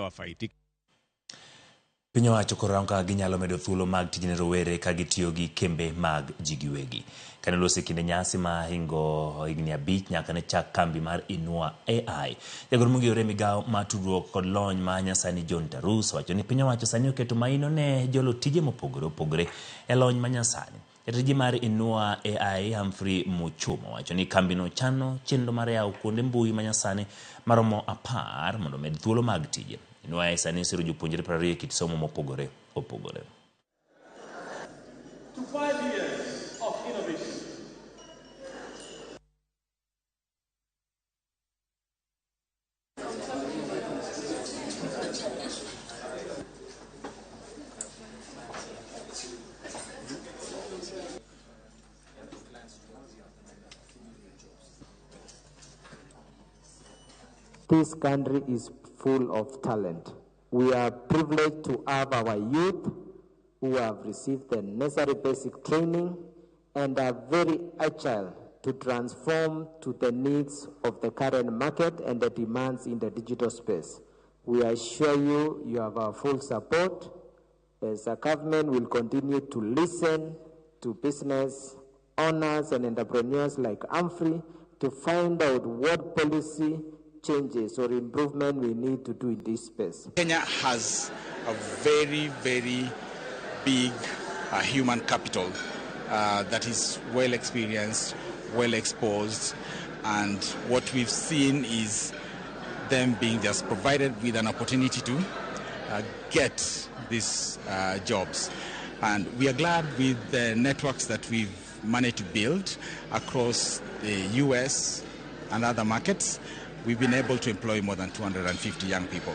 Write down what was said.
Wafaiti. Piny owacho koro rango kaka ginyalo medo thuolo mag tije ne rowere ka gitiyo gi kembe mag ji giwegi. Kane oloso e kinde nyasi ma hingo higni 5 nyaka ne chak kambi mar Inua AI. Jagoro mongirore e migawo mar tudruok kod lony ma nyasani John Tarus wacho ni piny owacho sani oketo maino ne jolo tije mopogore opogore e lony ma nyasani. Jatije mar Inua AI Humphrey Muchuma wacho ni kambino chano chenro mar yawo kuonde mbui ma nyasani maromo 10 mondo omed thuolo mag tije. Inua AI sani osiro jopuonjre 20 e kit somo mopogore opogore. To 5 years of innovation. This country is full of talent. We are privileged to have our youth who have received the necessary basic training and are very agile to transform to the needs of the current market and the demands in the digital space. We assure you, you have our full support. As a government, we'll continue to listen to business owners and entrepreneurs like Humphrey to find out what policy changes or improvement we need to do in this space. Kenya has a very, very big human capital that is well experienced, well exposed, and what we've seen is them being just provided with an opportunity to get these jobs. And we are glad with the networks that we've managed to build across the US and other markets. We've been able to employ more than 250 young people.